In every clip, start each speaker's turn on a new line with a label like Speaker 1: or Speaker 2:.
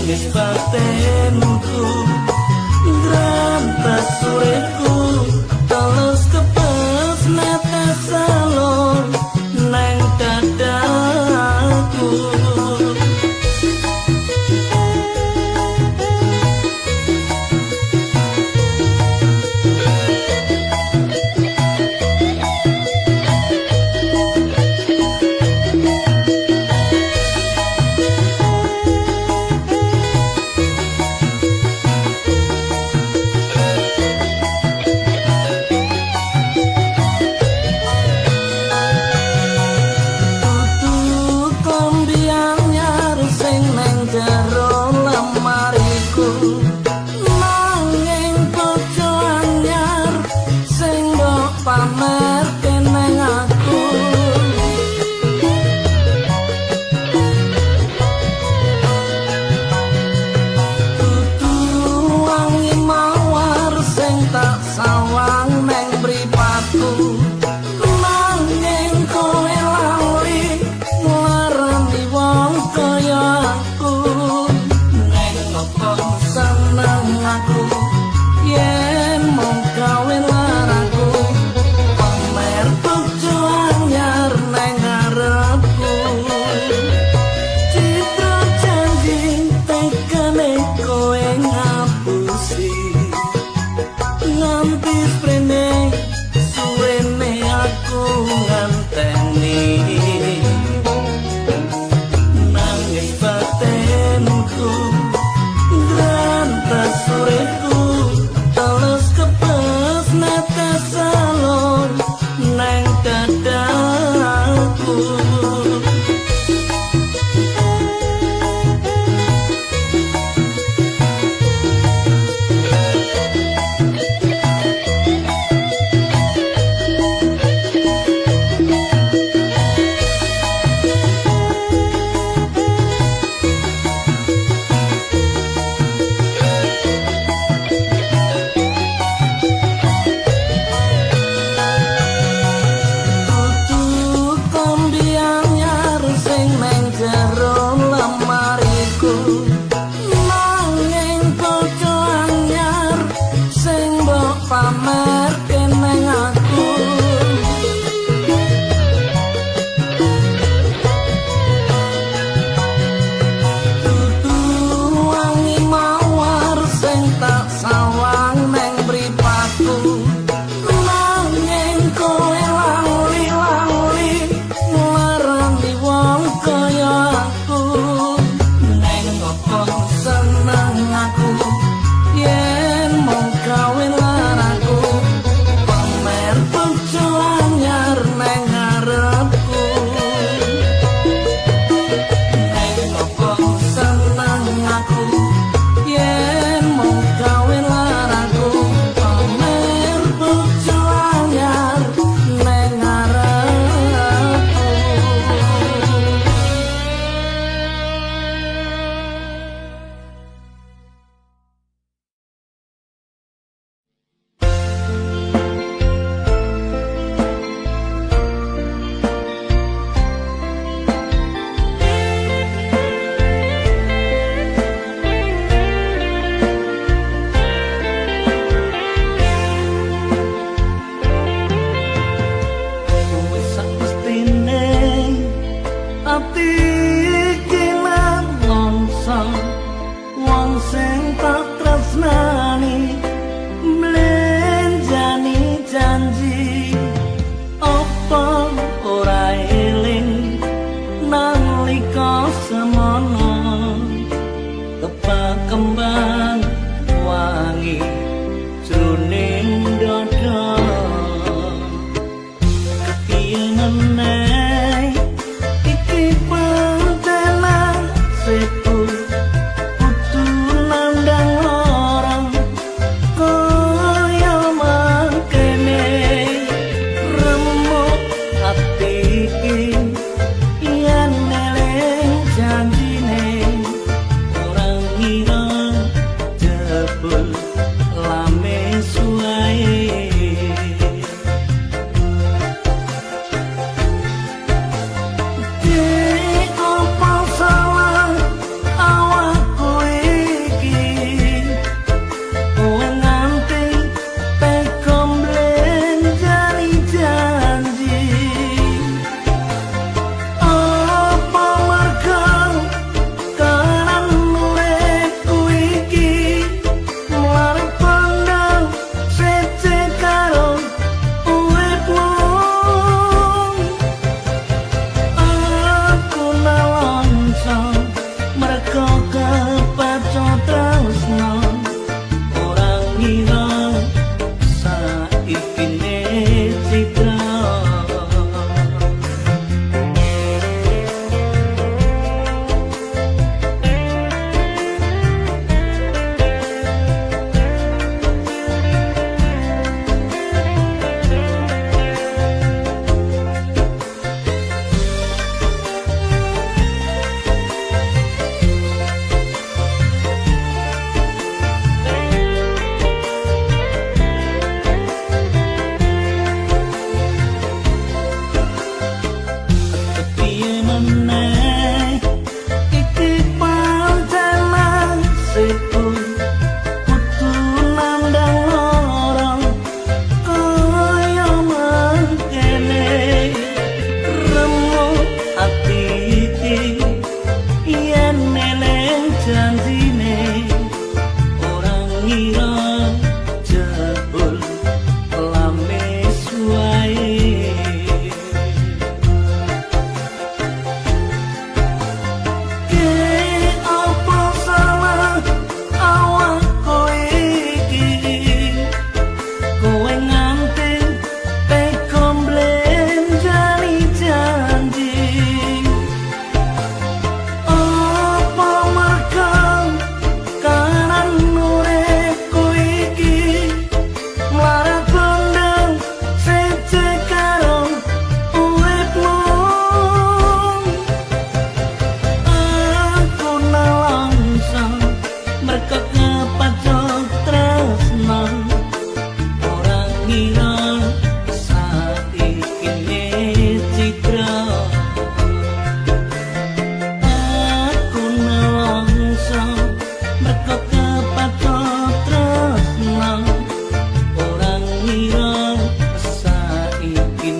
Speaker 1: Nangis batinku ngrantes uripku, terus kebes netes salur neng dadaku. Yen eling janjine ora ngira. merko kepacut tresno ora ngira saiki citra. Aku nelongso merko kepacut tresno ora ngira saiki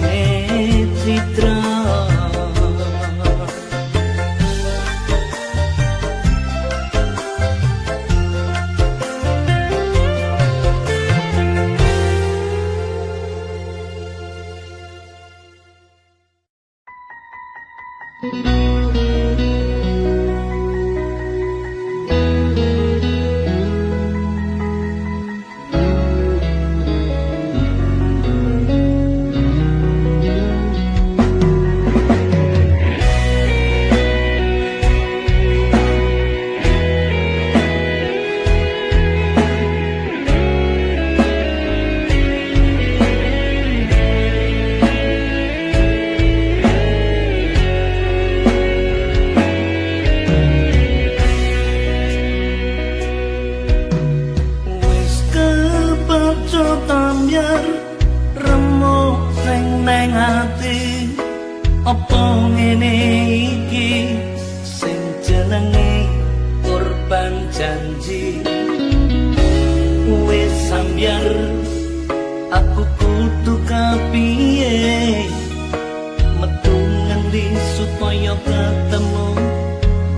Speaker 1: citra. Apa ngene iki sing jenenge korban janji? Wis sambyar aku kudu kapiye, metu ngendi supaya ketemu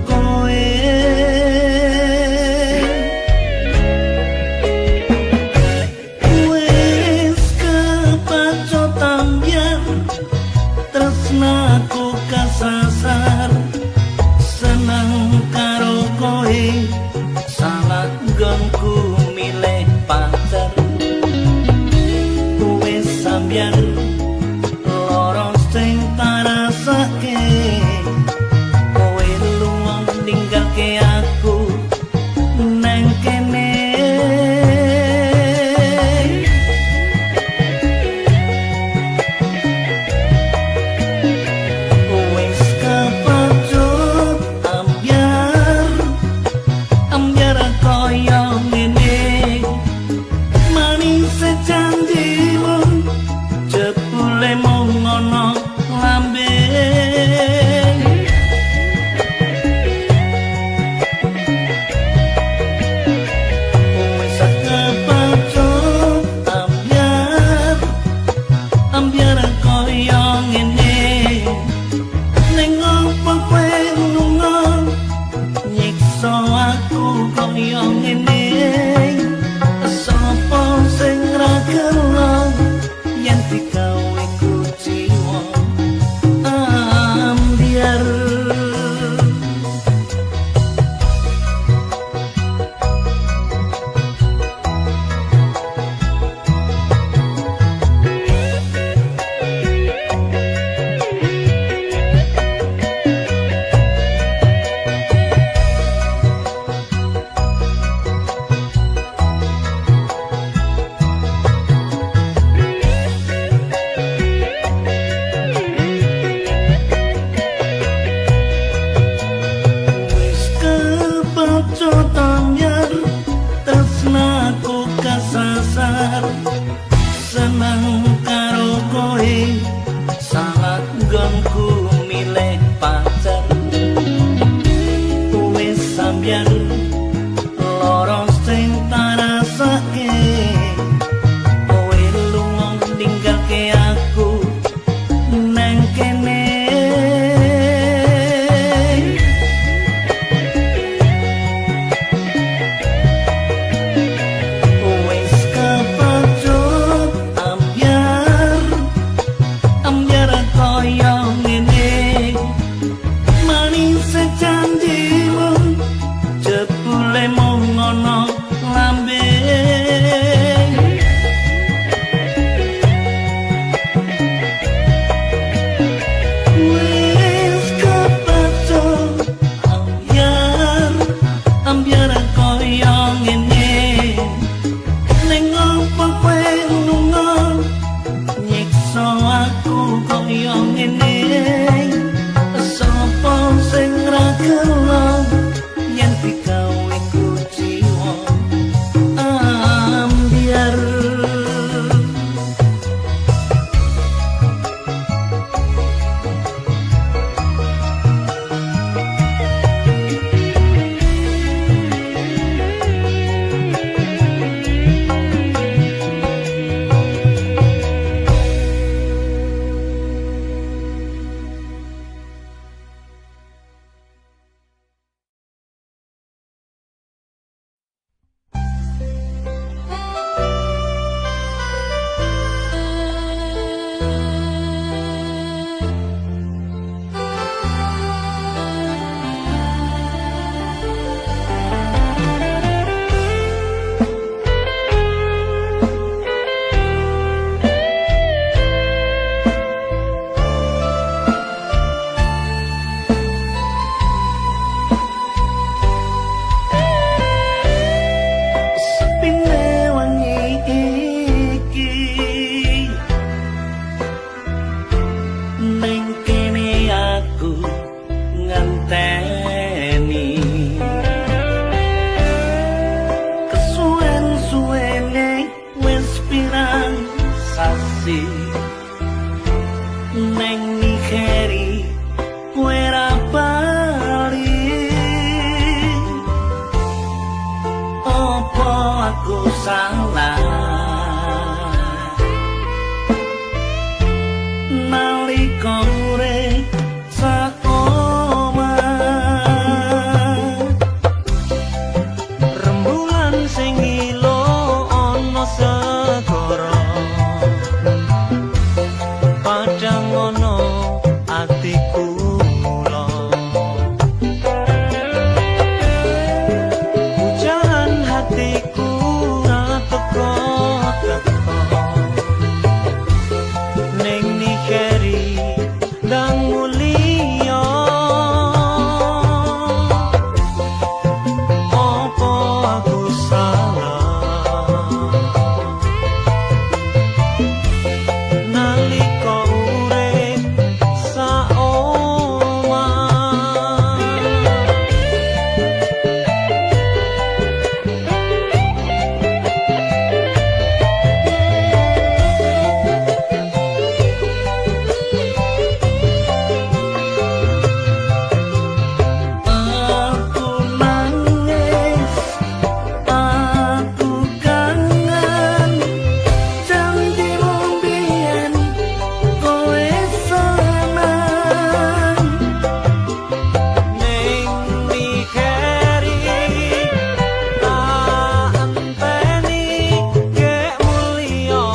Speaker 1: kowe. Wis kepacut ambyar tresnaku kasasar, seneng karo kowe salah nggonku milih pacar. Wis sambyar lara sing tarasake, kowe lunga ninggalke aku nang kene. Wis kepacut ambyar, ambyar kaya ngene, manis janjimu jebule mung ana lambe. Wis kepacut ambyar, ambyar kaya ngene, ning opo kowe lunga nyiksa aku kaya ngene? Sapa sing ra gelo yen digawe kuciwa ambyar? Wis kepacut ambyar tresnaku kasasar, seneng karo kowe salah nggonku milih pacar. Wis sambyar lara sing tarasake, kowe lunga ninggalke aku nang kene. Wis kepacut ambyar, ambyar kaya ngene, manis janjimu jebule mung ana lambe. Wis kepacut ambyar, ambyar kaya ngene, ning opo kowe lunga nyiksa aku kaya ngene? Sapa sing ra gelo yen digawe kuciwa? Apa aku salah nalika urip sak omah?
Speaker 2: Rembulan sing ngilo ana segara, padhang ana atiku mula. Hujan hatiku ra teko teko, ning nikeri ndang mulia. Apa aku salah nalika urip sak omah?
Speaker 1: Aku nangis, aku kangen janjimu biyen kowe seneng.
Speaker 2: Ning nikeri tak enteni gek mulya,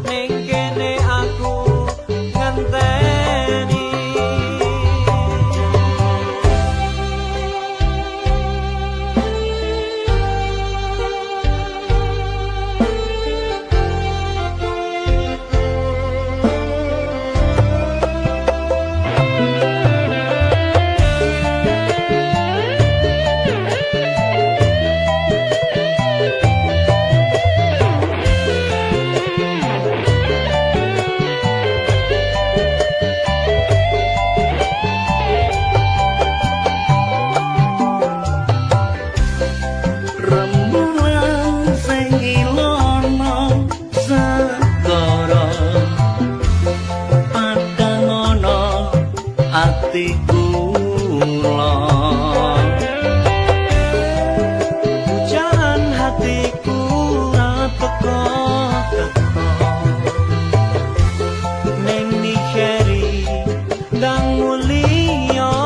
Speaker 2: ning kene aku ngenteni.
Speaker 1: Rembulan sing ilono segara, padhang ana atiku kula.
Speaker 2: Hujan hatiku ra teko teko, ning nikeri ndang mulya.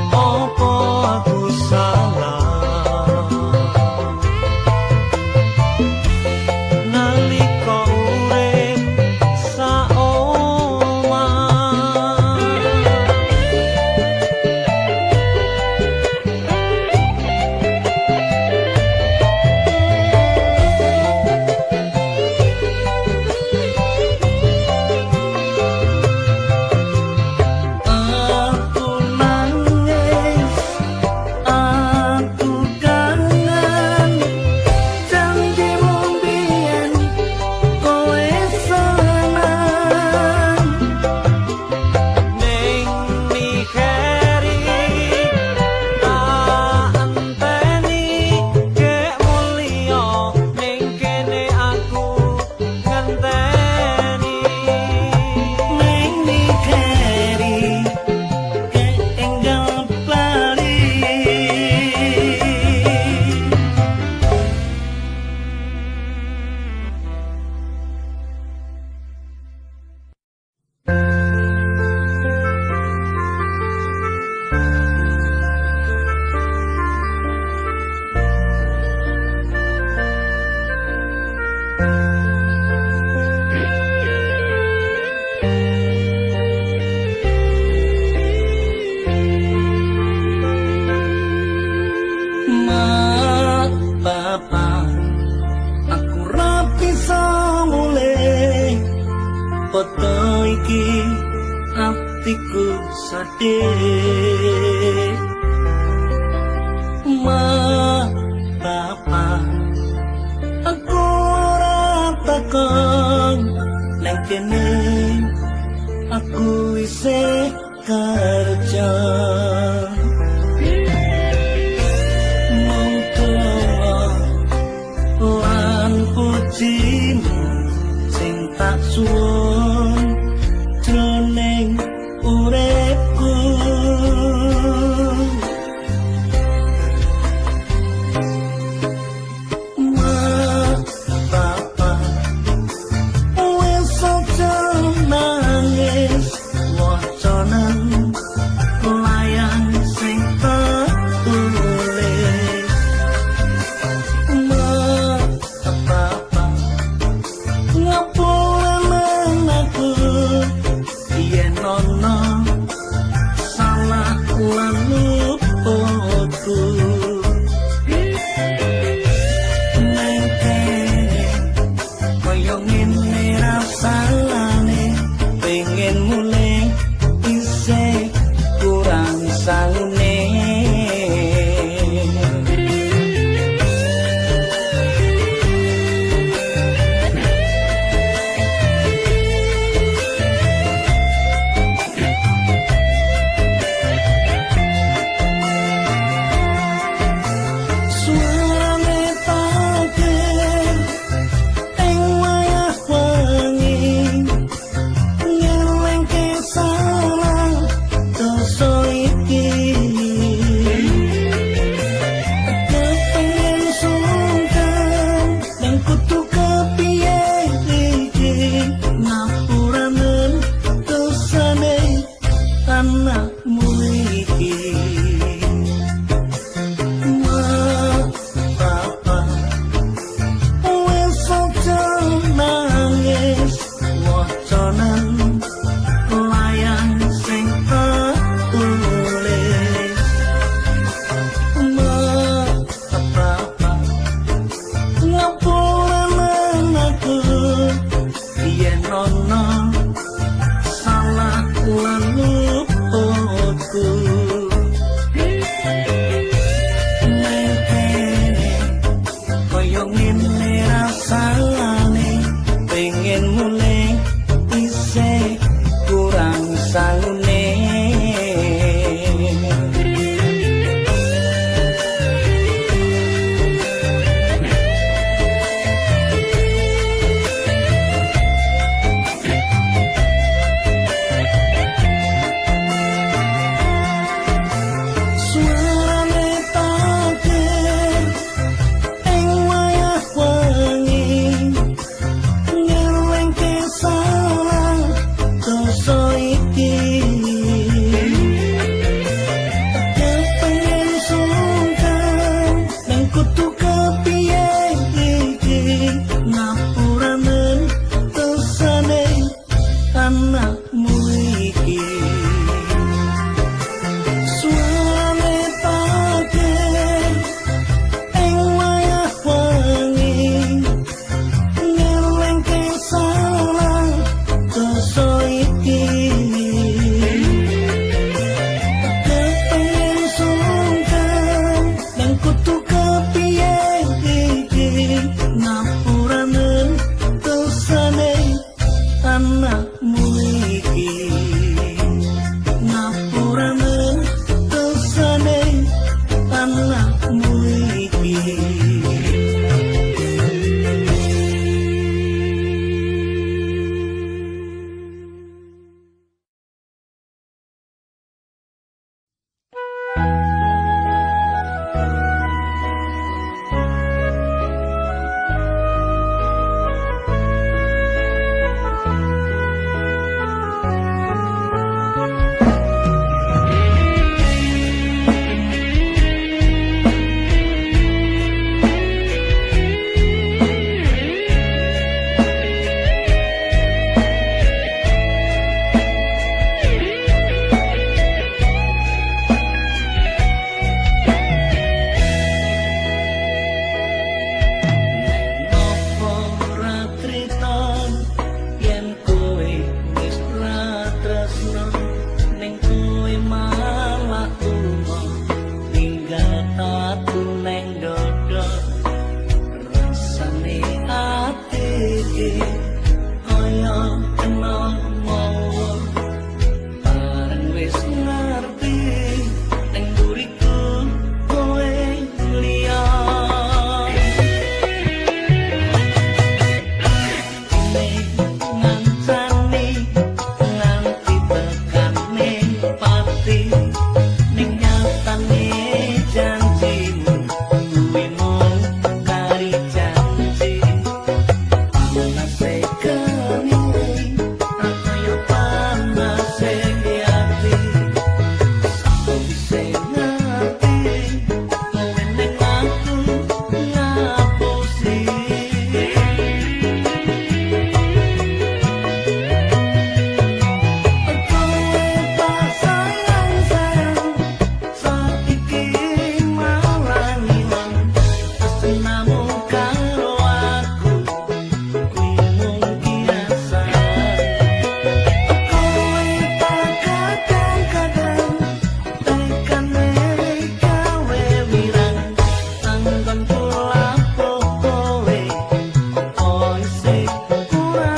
Speaker 2: Apa aku salah nalika urip sak omah?
Speaker 1: Aku nangis, aku kangen janjimu biyen kowe seneng.
Speaker 2: Ning nikeri tak enteni gek mulya, ning kene aku ngenteni.
Speaker 1: Ning nikeri keenggal bali. Mak, bapak, aku ra bisa mulih. Foto iki atiku sedih. Mak, bapak, aku ora takon nang kene aku isih kerja. Mung donga lan pujimu sing tak suwun jroning uripku. tatu neng dodo. Rasane ati iki kaya kena mawa, bareng wis ngerti neng mburiku kowe liya. Ngancani nganti tekane pati, ning nyatane janjimu kuwi mung kari janji. Panase geni ra kaya panase ati, sawise ngerti kowe ning aku ngapusi. Kowe tak sayang sayang, saiki malah ngilang tresnamu karo aku kuwi mung kiasan. Kowe tak kadang-kadang tekane gawe wirang, anggonku lapo kowe apa isih kurang.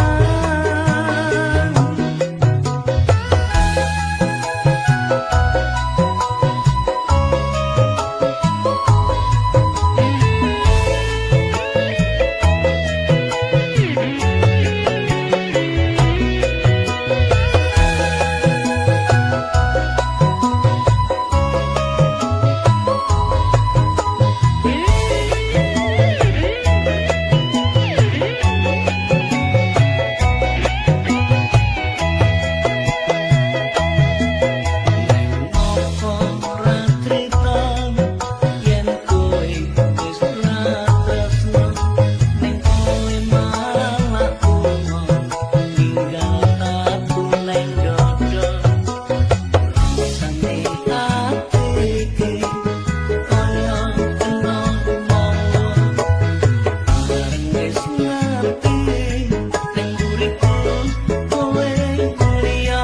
Speaker 1: Neng opo ora trita yen kowe wis ora tresno, ning kowe malah lunga ninggal tatu neng dodo. Rasane ati iki kaya kena mawa, bareng wis ngerti ning mburiku kowe liya.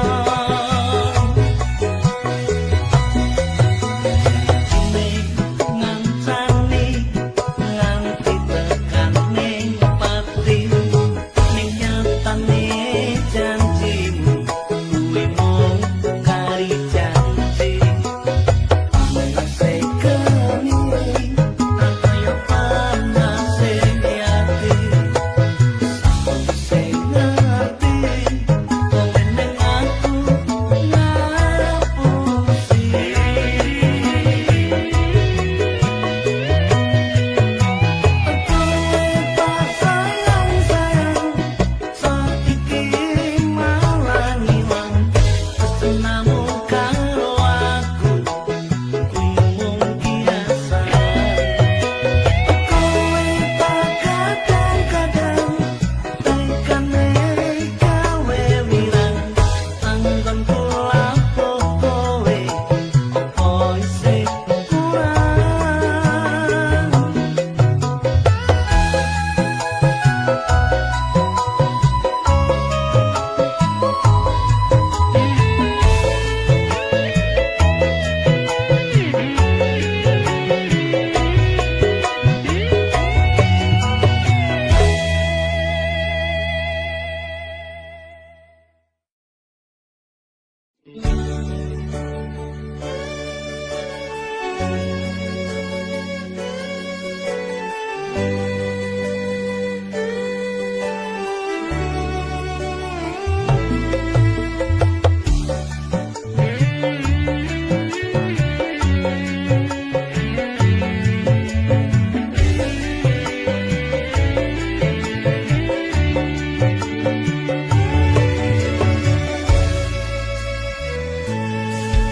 Speaker 1: Janjine ngancani nganti tekane pati, ning nyatane janjimu kuwi mung kari janji. Panase geni ra kaya panase ati, sawise ngerti kowe ning aku ngapusi. Kowe tak sayang sayang, saiki malah ngilang tresnamu karo aku kuwi mung kiasan. Kowe tak kadang-kadang tekane gawe wirang, anggonku lapo kowe apa isih kurang.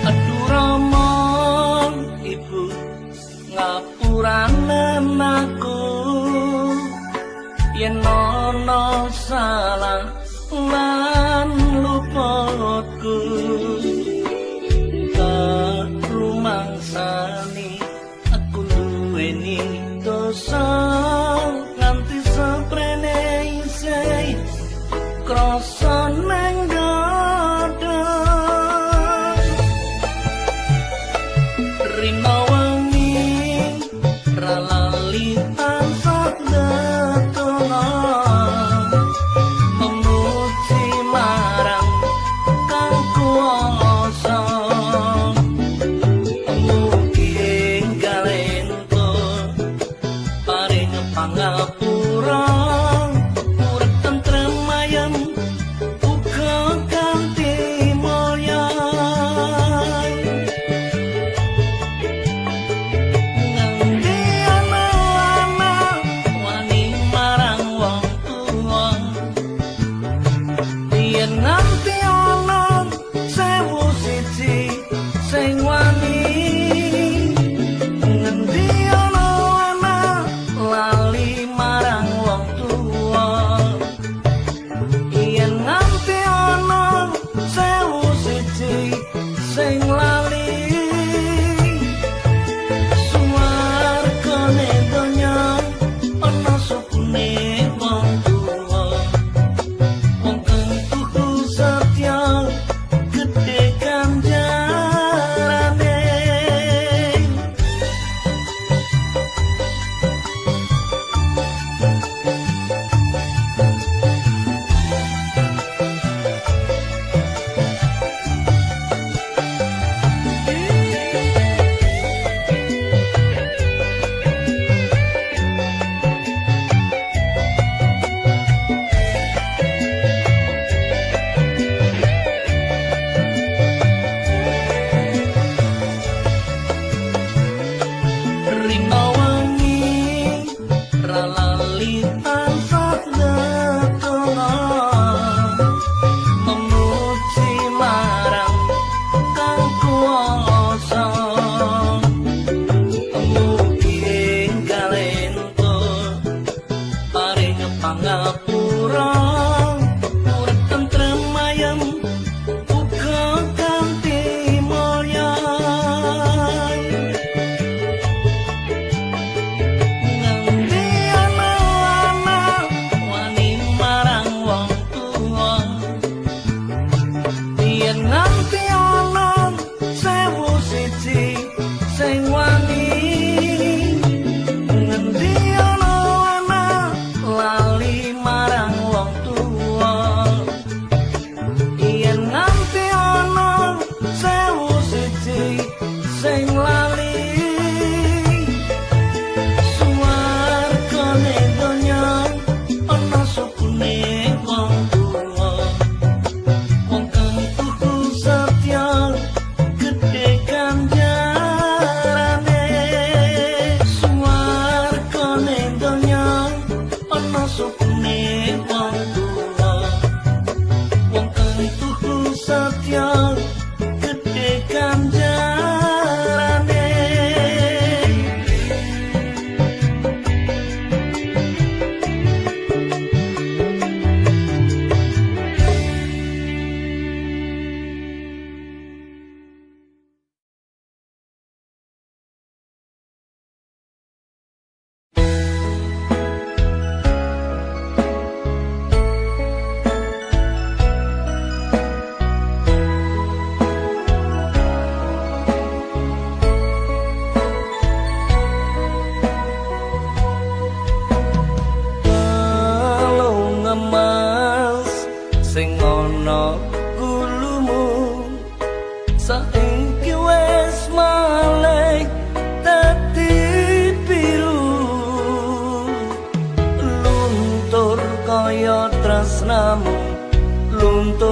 Speaker 1: Aduh Rama Ibu ngapuranen aku yen ana salah lan luputku, tak rumangsani aku duweni dosa nganti seprene isih krasa nang dada. Rina wengi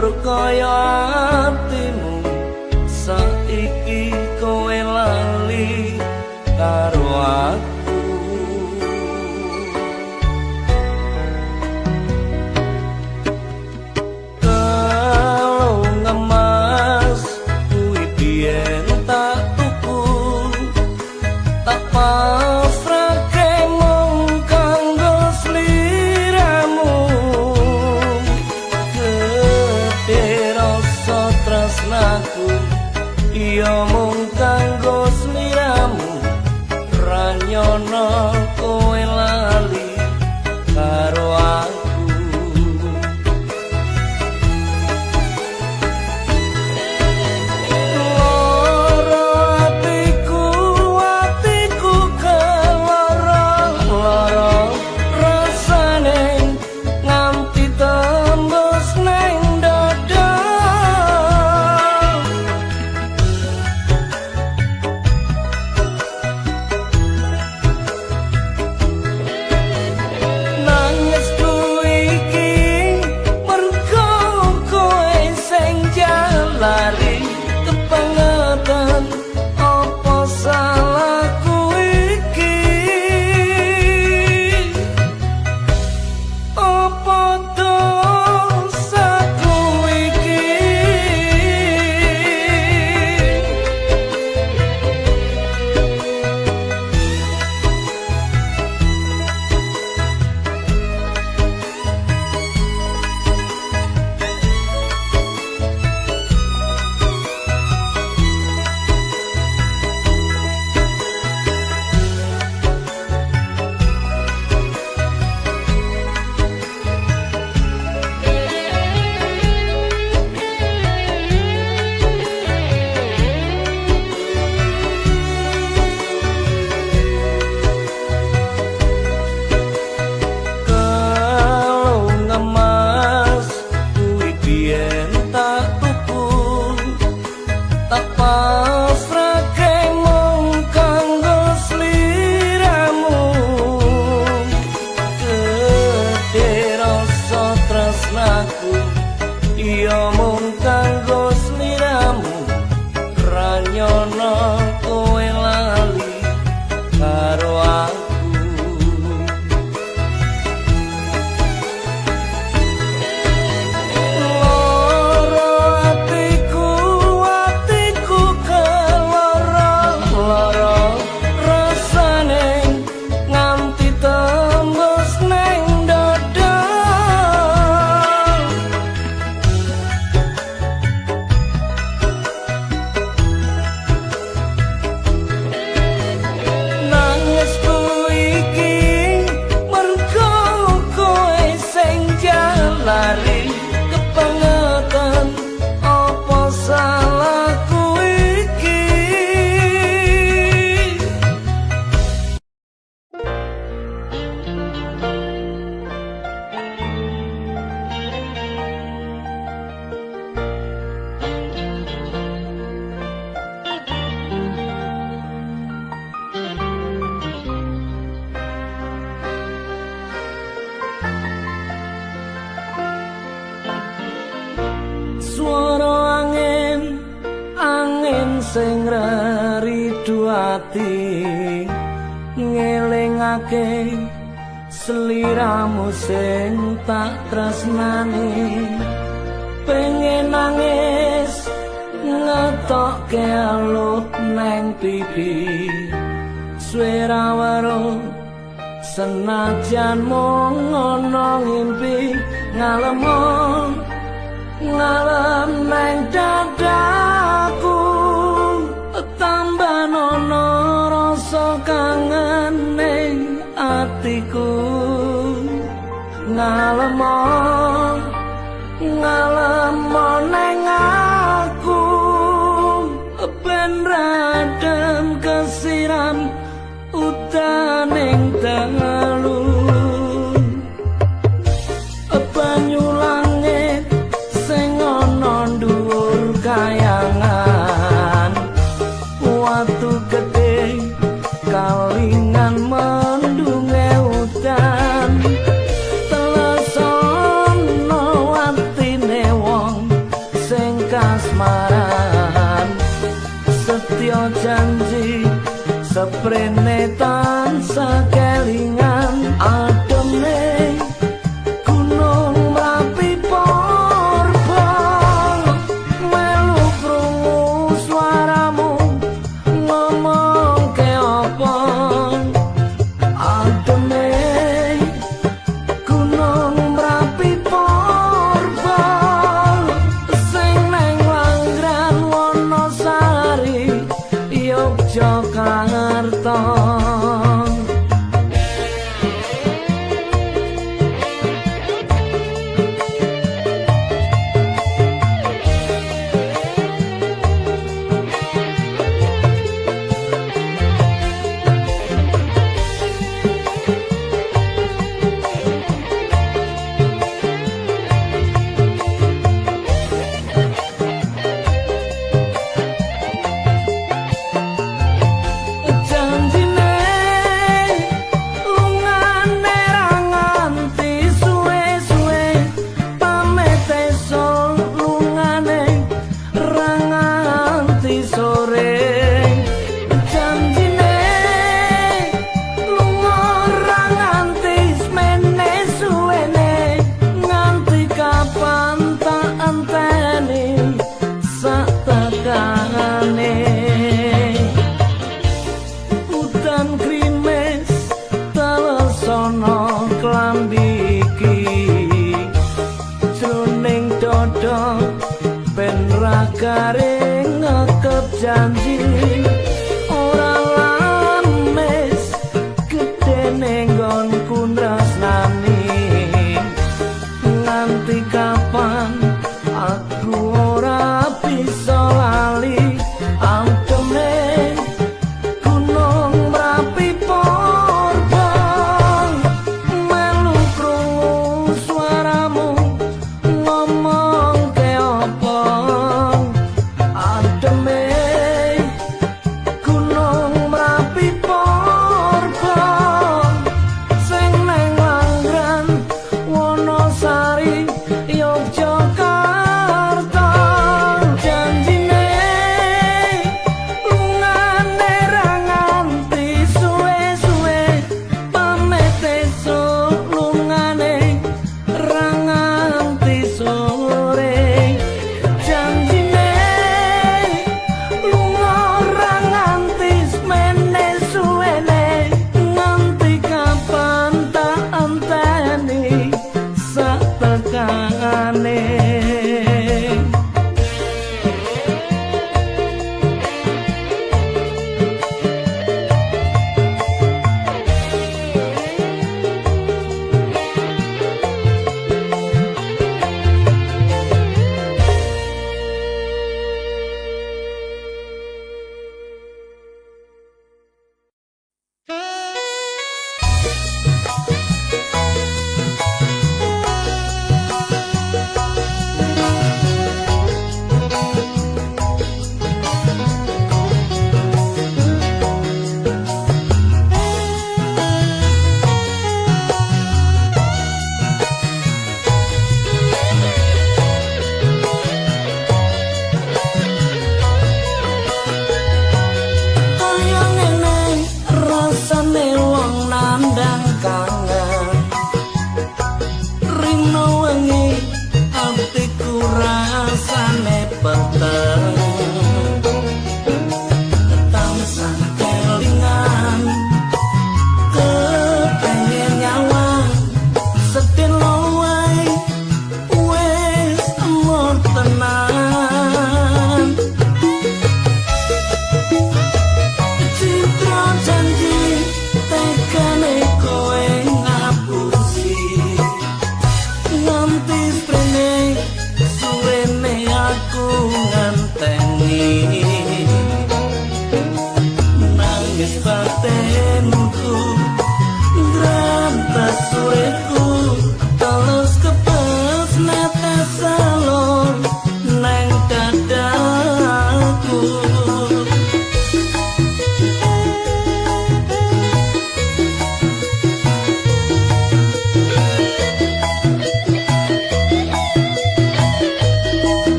Speaker 1: Hancur kaya atimu, saiki kowe lali karo aku. Kalung emas kuwi biyen tak tuku, tak pasrahke mung kanggo sliramu. Gedhe rasa tresnaku iya mung kanggo sliramu, ra nyono kowe lali karo aku. Loro atiku, atiku keloro loro rasane nganti tembus neng dada. Nangisku iki mergo kowe sing jalari kebangetan, apa salahku iki? Apa dosaku iki? Kalung emas kuwi biyen tak tuku, tak pasrahke mung kanggo sliramu. Gedhe rasa tresnaku iya mung kanggo sliramu, ra nyono kowe lali karo aku. Loro atiku, atiku keloro loro rasane nganti tembus neng dada. Nangisku iki mergo kowe sing jalari kebangetan, apa salahku iki? Swara angin, angin sing reridu ati, ngelingake sliramu sing tak tresnani. Pengen nangis ngetokke aluh neng pipi, suwe ra weruh senajan mung ana ngimpi. Ngalemo ngalem neng dadaku, tambah nono rasa kangen ning atiku. Ngalemo ngalemo neng aku, ben radem kesiram utaning dalu. Banyu langit sing ana dhuwur kayangan, watu gedhe kalingan mendunge udan. Telesono atine wong Jare ngekep janji.